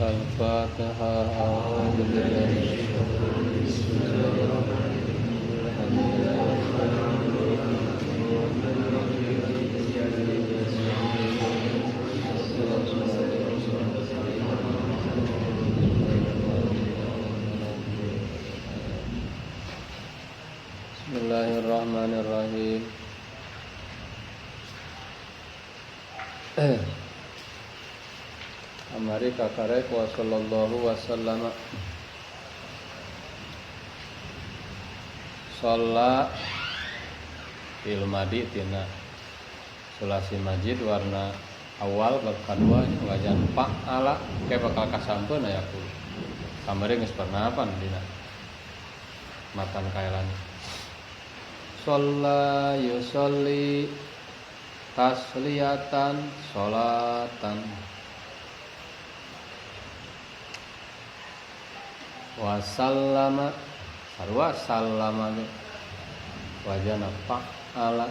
Al-Fatihah. Bismillahirrahmanirrahim. Amari kakarek wa sallallahu wasallama. Sholla ilmadi tina sulasi majid warna awal bab kadua wajan fa'ala ke bakal kasampun aya kulo. Kamari geus pernah pan dina matan kaelani. Sholla yusolli tasliyatan sholatan wasallama sarua sallama ge wajana fa'ala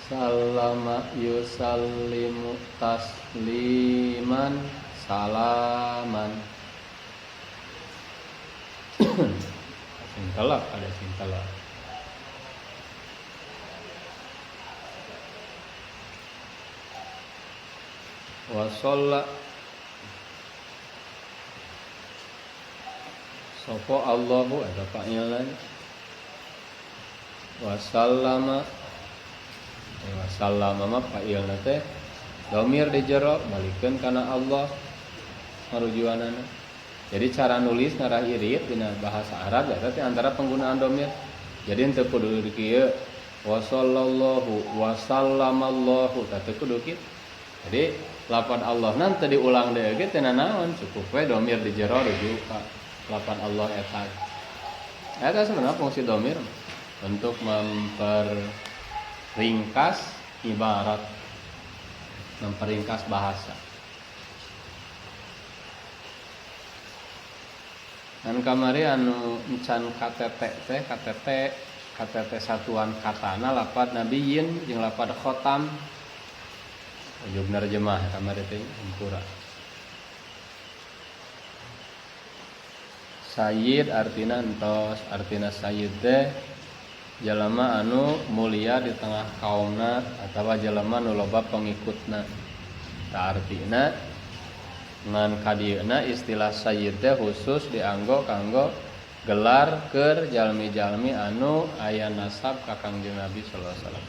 sallama yusallimu tasliman salaman. Sing telak ada sing telak. Wa sholla sopo Allahu eta fa'ilan wa sallama wa sallama mah fa'ilna teh dhamir di jero balikeun kana Allah marujuanana. Jadi cara nulis ngarah irit dina bahasa Arab eta teh antara penggunaan dhamir. Jadi henteu kudu kieu wa sallallahu wa sallamallahu tah teu kudu kieu. Jadi lapan Allah nanti diulang deui ge teu nanaon, cukup we dhamir di jero rujuk ka lapan Allah eta. Eta sebenarnya fungsi dhamir untuk memperingkas ibarat, memperingkas bahasa. Dan kamari anu encan KTT teh KTT KTT satuan katana lapad nabiyin jeung lapad khotam. Ujug nerjemah kamari teh hampura. Sayyid artina entos, artina sayyid teh jalma anu mulia di tengah kaumna atawa jalma nu loba pengikutna. Ta artina ngan kadieuna istilah sayyid teh khusus dianggo kanggo gelar keur jalmi-jalmi anu aya nasab ka Kangjeng Nabi sallallahu alaihi wasallam.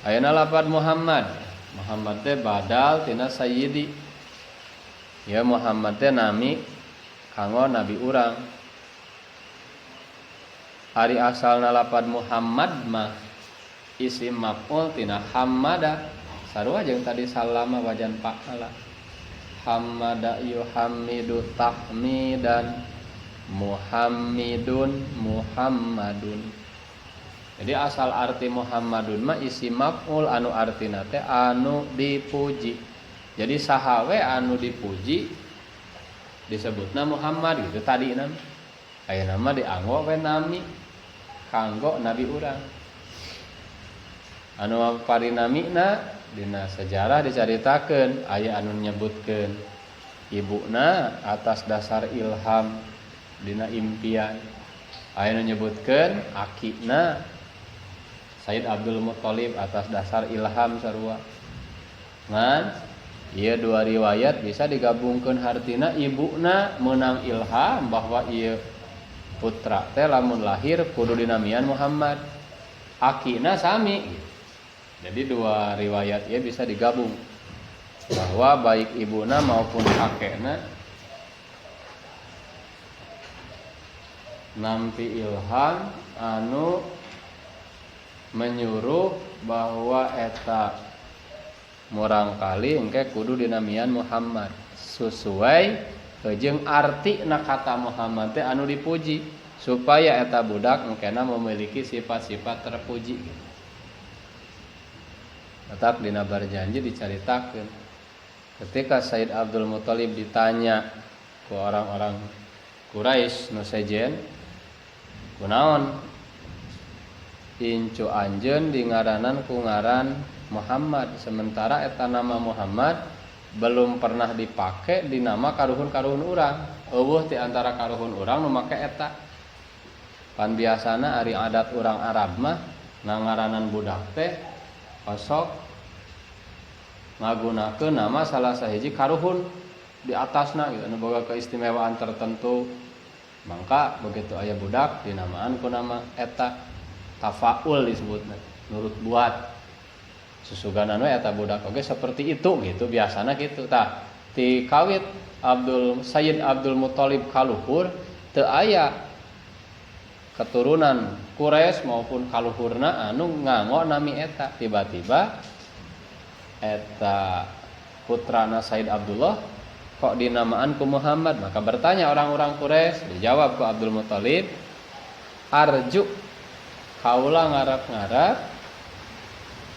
Ayeuna lapad Muhammad. Muhammad teh badal tina sayyidi. Ya Muhammad teh nami kanggo nabi urang. Ari asalna lapad Muhammad mah isim maf'ul tina hammada. Sarua jeung tadi salama wajan fa'ala. Hammada yuhammidu tahmidan Muhammidun Muhammadun. Jadi asal arti Muhammadun mah isi maf'ul anu artina teh anu dipuji. Jadi saha we anu dipuji disebutna Muhammad gitu tadi nama. Ayeuna mah dianggo we nami kanggo nabi urang. Anu parinamina dina sejarah dicaritakeun aya anu nyebutkeun ibuna atas dasar ilham dina impian. Aya anu nyebutkeun akina Sayyid Abdul Muthalib atas dasar ilham sarua. Ngan ieu dua riwayat bisa digabungkeun hartina ibuna meunang ilham bahwa ieu putra teh lamun lahir kudu dinamian Muhammad. Akina sami. Jadi dua riwayat ieu bisa digabung bahwa baik ibuna maupun kakekna nampi ilham anu menyuruh bahwa eta murangkali engke kudu dinamian Muhammad sesuai jeung arti na kata Muhammad teh anu dipuji supaya eta budak engkena memiliki sifat-sifat terpuji. Tetap dina barjanji dicaritakeun ketika Sayyid Abdul Muthalib ditanya ku orang-orang Quraisy nu sejen kunaon incu anjeun dingaranan ku ngaran Muhammad sementara eta nama Muhammad Belum pernah dipake di nama karuhun-karuhun urang. Eueuh ti antara karuhun urang nu make eta. Pan biasana ari adat urang Arab mah ngangaranan budak teh osok ngagunakeun nama salah sahiji karuhun di atasna gitu anu boga keistimewaan tertentu. Mangka begitu aya budak dinamaan ku nama eta, tafaul disebutna, nurut buat. Susuganan we eta budak oge seperti itu gitu biasana gitu. Tah ti kawit Abdul Sayyid Abdul Muthalib kaluhur teu aya keturunan Quraisy maupun kaluhurna anu nganggo nami eta. Tiba-tiba eta putrana Sayyid Abdullah kok dinamaan ku Muhammad? Maka bertanya orang-orang Quraisy, dijawab ku Abdul Muthalib, arju kaula ngarap-ngarap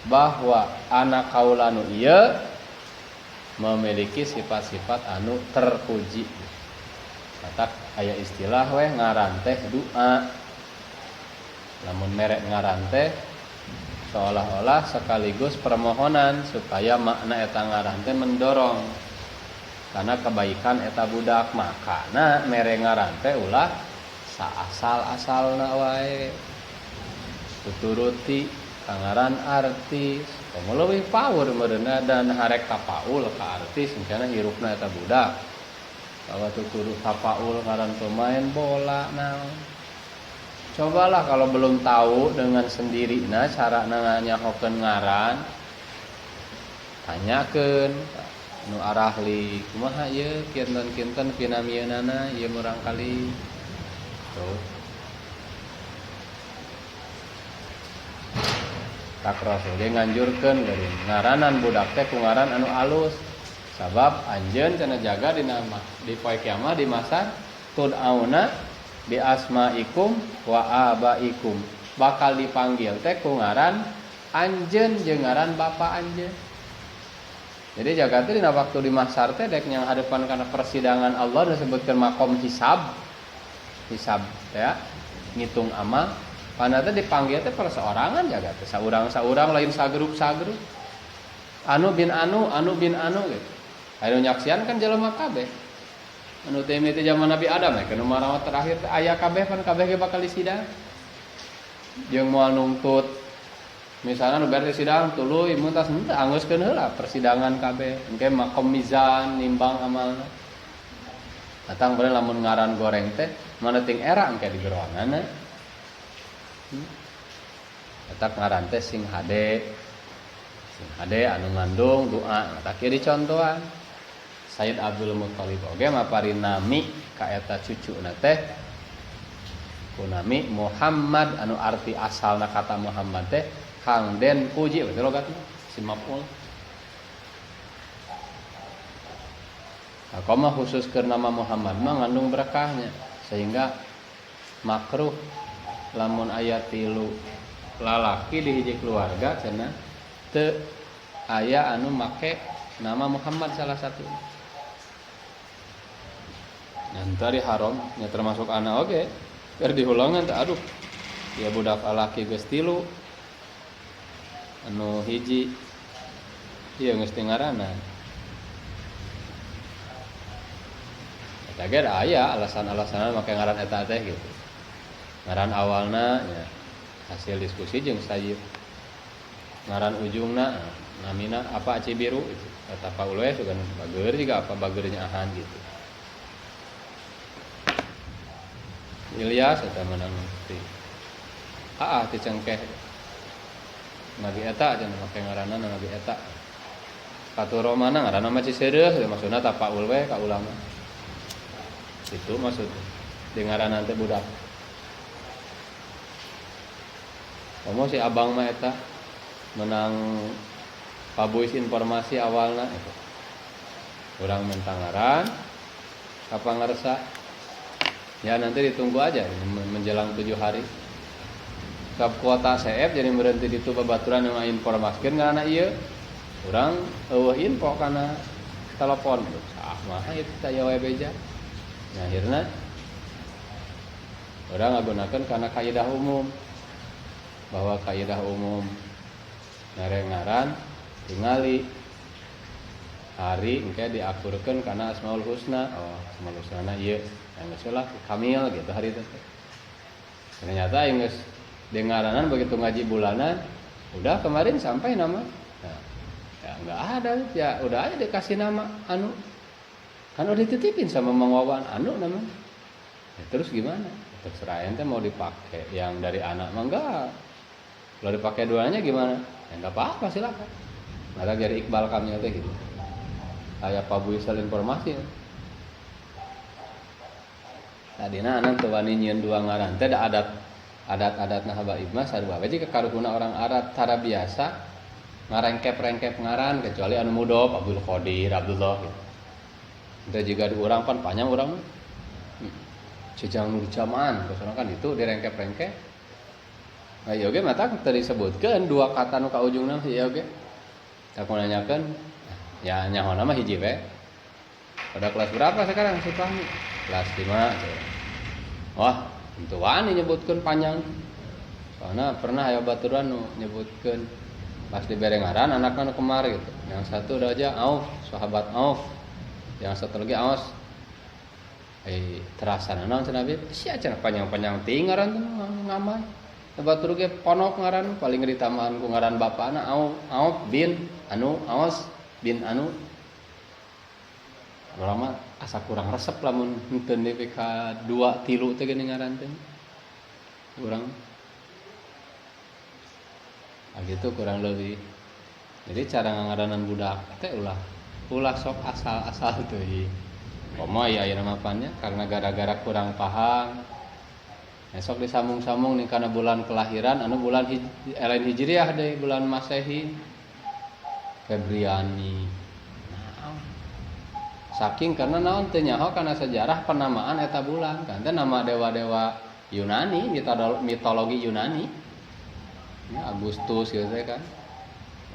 bahwa anak kaula nu ieu memiliki sifat-sifat anu terpuji. Matak aya istilah weh ngaran teh doa. Lamun merek ngaran teh seolah-olah sekaligus permohonan supaya makna eta ngaran teh mendorong karena kebaikan eta budak. Makana mere ngaran teh ulah saasal-asalna wae, tuturuti kangaran artis komo leuwih power meureunna dan harek tapaul ka artis misalnya hirupna eta budak kalau tuturut tapaul ngaran pemain bola naon. Cobalah kalau belum tahu dengan sendiri cara nyahokeun ngaran, tanyakeun nu arahli kumaha ieu kinten-kinten pinamieunana ieu murangkali. Tuh. Tak Rasul ge nganjurkeun geuring ngaranan budak teh ku ngaran anu alus. Sabab anjeun cenah jaga dina di poe kiamat di masa tud'auna bi asmaikum wa abaikum, bakal dipanggil teh ku ngaran anjeun jeung ngaran bapa anjeun. Jadi jaga teh dina waktu di mahsyar teh dek yang hadapan kana persidangan Allah disebutkeun makom hisab. Hisab ya, ngitung amal. Pana teh dipanggil teh perseorangan jaga teh saurang-saurang lain sagrup-sagrup. Anu bin anu, anu bin anu gitu. Anu nyaksian kan jelema kabeh. Anu teh mimiti zaman Nabi Adam ya, kana marawat terakhir teh aya kabeh pan kabeh ge bakal disidang. Jeung moal nungtut misalnya nu beres sidang tuluy mun tas henteu anggeuskeun heula persidangan kabeh. Engke makom mizan nimbang amalna. Datang bae lamun ngaran goreng teh mana ting era engke di geroanana. Eta ngaran teh sing hade. Sing hade anu ngandung doa. Eta kieu dicontohan. Sayyid Abdul Muthalib oge mapari nami ka eta cucuna teh ku nami Muhammad anu arti asalna kata Muhammad teh kang den puji betul logatna si maf'ul. Nah, khusus keur nama Muhammad mah ngandung berkahnya sehingga makruh lamun aya tilu lalaki di hiji keluarga cenah teu aya anu make nama Muhammad salah satu. Nanti haram nya termasuk anak oge keur dihulangan teh aduh ya budak lalaki geus tilu anu hiji ieu geus teu ngaranna. Eta ge aya alasan-alasanan make ngaran eta teh gitu. Ngaran awalna nya hasil diskusi jeung Sayyid. Ngaran ujungna namina apa Cibiru itu. Eta Paul we sugan bager juga apa bagernya ahan gitu. Ilyas eta menang ti aa ti cengkeh Nabi eta cenah make ngaranna Nabi eta. Katuromana ngaranna mah Ciseureuh maksudna tapaul we ka ulama. Itu maksud di ngaranna teh budak. Komo si abang mah eta menang publish informasi awalna itu. Urang minta ngaran ka pangarsa. Ya nanti ditunggu aja menjelang 7 hari. Kap kuota CF jadi berhenti di tu babaturan yang informasikeun ngaranna ieu. Urang eueuh info kana telepon. Ah mah itu teh aya we beja. Nah, akhirna urang ngagunakeun kana kaidah umum. Bahwa kaidah umum mere ngaran tingali Hari engke diakurkeun kana Asmaul Husna. Oh, Asmaul Husna ieu geus lah Kamil gitu hari teh. Ternyata geus dengaranan begitu ngaji bulanan udah kemarin sampai nama. Nah, ya enggak ada ya udah aja dikasih nama anu. Kan udah dititipin sama Mang Wawan anu namanya. Ya, terus gimana? Terserah ente mau dipakai yang dari anak mah enggak. Kalau dipakai duanya gimana? Ya enggak apa-apa silakan. Maka dari Iqbal Kamil teh gitu. Kayak publisher informasi. Tadina anak teu wani nyieun dua ngaran teh da adat-adatna habaib mah sarua we jiga karuhuna orang Arab tara biasa ngarengkep-rengkep ngaran kecuali anu mudhof Abdul Qadir, Abdullah gitu. Teh jiga di urang pan panjang urang mah. Jejang Nur Jaman, terus orang kan itu direngkep-rengkep. Nah, ieu oge mata teu disebutkeun dua kata nu ka ujungna ieu oge. Aku nanyakeun ya nyaho nama hiji we. Pada kelas berapa sekarang si Fahmi? Kelas 5. Wah, tentu wani nyebutkeun panjang. Soalnya pernah aya baturan nu nyebutkeun pas dibere ngaran anakna nu kemar gitu. Yang satu udah aja Auf, sahabat Auf. Yang satu lagi Aus. Terasa naon cenah Habib? Sia cenah panjang-panjang teuing ngaran teh ngamai. Batur ge ponok ngaran paling ditambahan ku ngaran bapana Auf, Auf bin anu Aus bin anu. Urang mah asa kurang resep lamun henteu nepi ka 2 3 teh geuning ngaran teh. Urang ah gitu kurang lebih. Jadi cara ngaranan budak teh ulah sok asal-asal teuing. Komo ya ayeuna mah pan nya karena gara-gara kurang paham. Esok disambung-sambung nih karena bulan kelahiran anu bulan lain hijriah deui bulan Masehi. Febriani. Nah, saking karena naon teu nyaho kana sejarah penamaan eta bulan kan teh nama dewa-dewa Yunani, mitologi Yunani. Ya, Agustus gitu teh kan.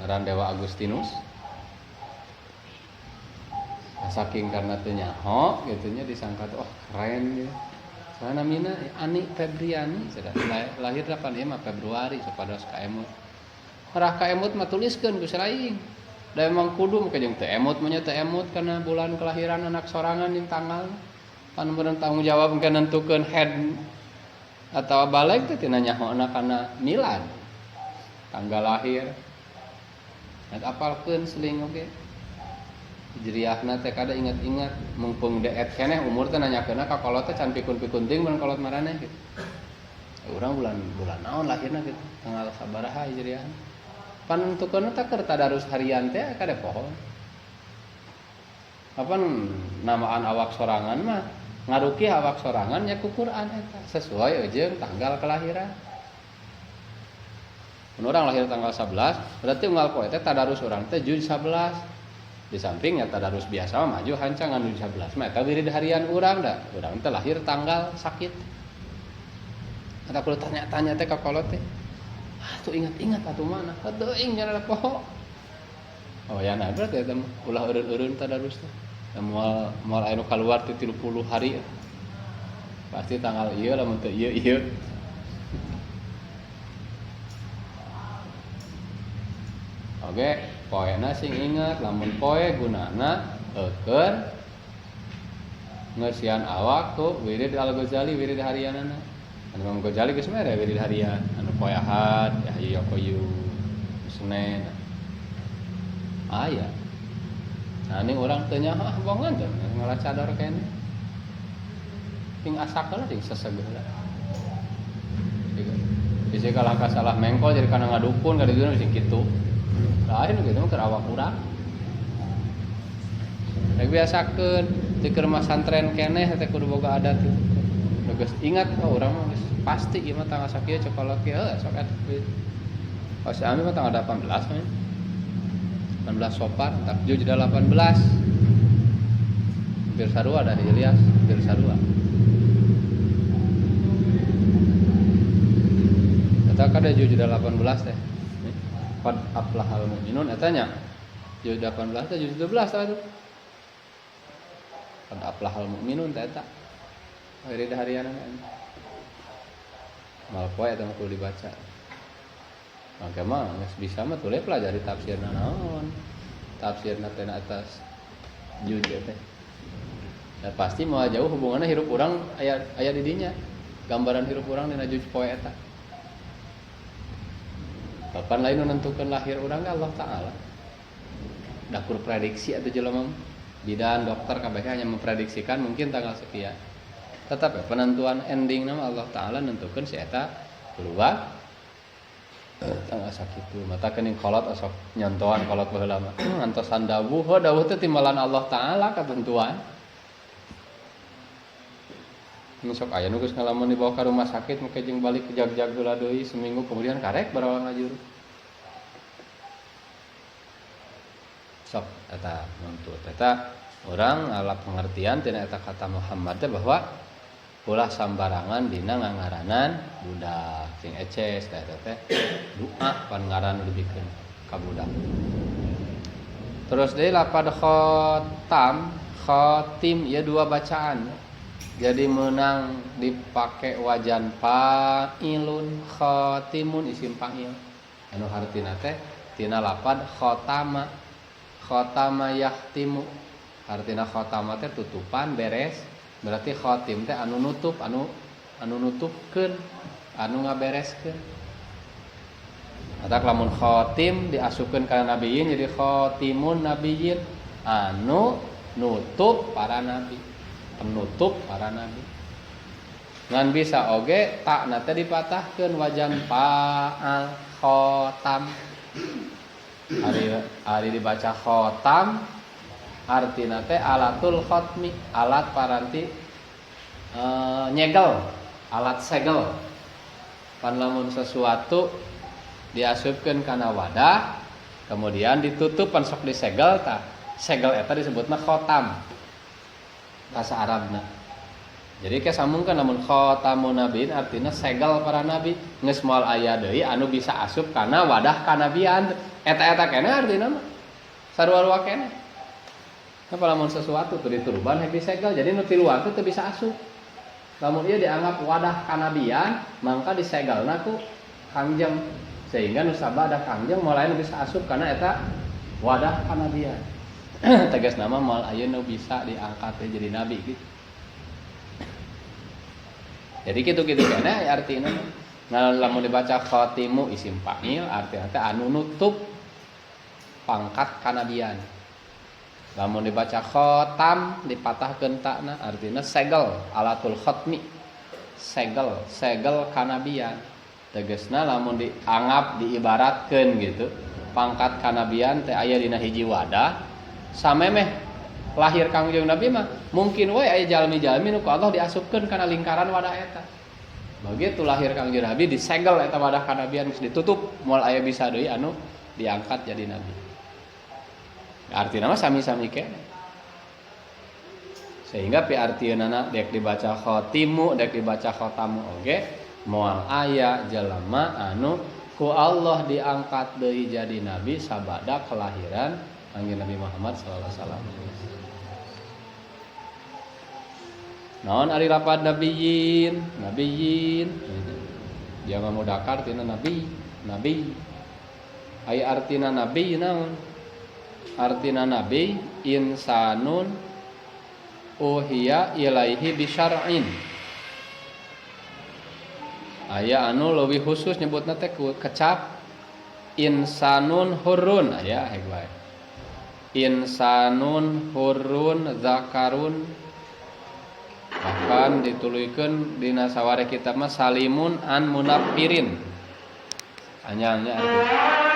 Ngaran dewa Agustinus. Nah, saking karena teu nyaho gitu nya disangka tuh oh keren gitu. Soalna namina Ani Febriani sudah lahir 85 Februari supados ka emut. Marah ka emut mah tuliskeun ku selain. Da emang kudu mah jeung teu emut mah nya teu emut kana bulan kelahiran anak sorangan jeung tanggal. Pan meureun tanggung jawab engke nentukeun head atawa balik teh tina nyahona kana milad. Tanggal lahir. Eta apalkeun seling oge. Hijriahna teh kada ingat-ingat mumpung deet keneh umur teh nanyakeunna ka kolot teh can pikun-pikun teuing mun kolot maraneh gitu. Urang bulan naon lahirna gitu, tanggal sabaraha hijriahna. Panentukeunna teh keur tadarus harian teh kada poho. Apan namaan awak sorangan mah ngaruki awak sorangan nya ku Quran eta sesuai jeung tanggal kelahiran. Mun urang lahir tanggal 11, berarti unggal poe teh tadarus urang teh juz 11. Di sampingnya tadarus biasa mah maju hancangan juz 11 mah eta wirid harian urang da. Urang teh lahir tanggal sakit. Eta kudu tanya-tanya teh ka kolot teh. Ah tuh ingat-ingat atuh mana? Teuing nya poho. Oh ya nah berarti eta mah ulah eureun-eureun tadarus teh. Da moal aya nu kaluar ti 30 hari. Pasti tanggal ieu lamun teu ieu ieu. Oke, poena sing ingat lamun poe gunana eukeun ngeusian awak ku wirid Al-Ghazali wirid harianana. Anu Imam Ghazali geus mere wirid harian, anu poe Ahad, ya Hayyu ya Qayyum, Senin. Aya. Nah, ini urang teu nyaho ah bongan teh ngalacador keneh. Sing asak heula sing seseg heula. Bisa kalah ka salah mengkol jadi kana ngadukun ka ditu sing kitu. Lain gitu mah keur awak urang. Rek biasakeun teu keur masantren keneh teh kudu boga adat itu. Geus ingat oh urang mah geus pasti ieu mah tanggal sakieu cokolot kieu heuh sok atuh. Pas ami mah tanggal 18 mah. 18 Sopar, takjud jadi 18. Hampir sarua dah Ilyas, hampir sarua. Eta kada juz 18 teh. Qad aflahal mu'minun eta nya. Juz 18 teh juz 12 tah atuh. Qad aflahal mu'minun teh eta. Wirid harian. Mal poe eta mah kudu dibaca. Maka mah geus bisa mah tuluy pelajari tafsirna naon. Tafsirna teh atas Juj teh. Da pasti moal jauh hubunganna hirup urang aya aya di dinya. Gambaran hirup urang dina juj poe eta. Kapan lain menentukan lahir urang Allah Ta'ala. Dakur prediksi atau jelema bidan dokter kabeh hanya memprediksikan mungkin tanggal sekian. Tetap ya penentuan ending nama Allah Ta'ala nentukeun si eta keluar tanggal sakitu. Mata kening kolot osok nyontohan kolot baheula mah ngantosan dawuh, oh dawuh teh timbalan Allah Ta'ala ketentuan. Nu sok aya nu geus ngalamun dibawa ka rumah sakit make jeung balik ke jag-jag heula deui seminggu kemudian karek baroang ngajuru. Sok eta nuntut eta urang ngalap pengertian tina eta kata Muhammad teh bahwa ulah sambarangan dina ngangaranan budak sing eces teh teh doa pan ngaran dibikeun ka budak. Terus deui lapad khotam, khotim ieu dua bacaan. Jadi menang dipake wajan fa'ilun khatimun isim fa'il. Anu hartina teh tina lapad khotama. Khotama yahtimu. Hartina khotama teh tutupan beres. Berarti khatim teh anu nutup, anu nutupkeun, anu ngabereskeun. Matak lamun khatim diasupkeun ka nabiyin jadi khatimun nabiyyin, anu nutup para nabi, penutup para nabi. Ngan bisa oge takna teh dipatahkeun wajan fa'al khatam. Ari dibaca khatam artina teh alatul khatmi, alat paranti nyegel, alat segel. Pan lamun sesuatu diasupkeun kana wadah kemudian ditutup pan sok disegel tah. Segel eta disebutna khatam bahasa Arabna. Jadi ke sambungkeun lamun khatamun nabiin artina segel para nabi, geus moal aya deui anu bisa asup kana wadah kanabian. Eta-eta keneh artina mah sarua-sarua keneh. Nah, lamun sesuatu teu dituruban hek disegel, jadi nu tiluan teh teu bisa asup. Lamun ieu dianggap wadah kanabian, mangka disegelna ku Kangjeng. Sehingga nu sabada Kangjeng moal nu bisa asup karena eta wadah kanabian. Tegas nama moal aya nu bisa diangkat jadi nabi gitu. Jadi kitu-kitu keneh artina. Nah, lamun dibaca khatimu isim fa'il artina teh anu nutup pangkat kanabian. Lamun dibaca khotam dipatahkeun takna artina segel, alatul khatmi. Segel, segel kanabian. Tegasna lamun dianggap diibaratkeun gitu, pangkat kanabian teh aya dina hiji wadah, samemeh lahir Kangjeng Nabi mah mungkin we aya jalmi-jalmi nu ku Allah diasupkeun kana lingkaran wadah eta. Begitu lahir Kangjeng Nabi disegel eta wadah kanabian geus ditutup, moal aya bisa deui anu diangkat jadi nabi. Artina mah sami-sami keneh. Sehingga pi artieunana dek dibaca khatimu, dek dibaca khatamu oge moal aya jelema anu ku Allah diangkat deui jadi nabi sabada kelahiran Kangjeng Nabi Muhammad sallallahu alaihi wasallam. Naon ari lapad nabiyyin, nabiyyin. Dia mah mudakar tina nabi, nabi. Aya artina nabi naon? Artina nabi insanun uhiya ilaihi bisyar'in. Aya anu leuwih khusus nyebutna teh kecap insanun hurrun, aya hek bae. Insanun hurrun zakarun, bahkan dituluykeun dina saware kitab mah salimun an munafirin. Anyangnya arti.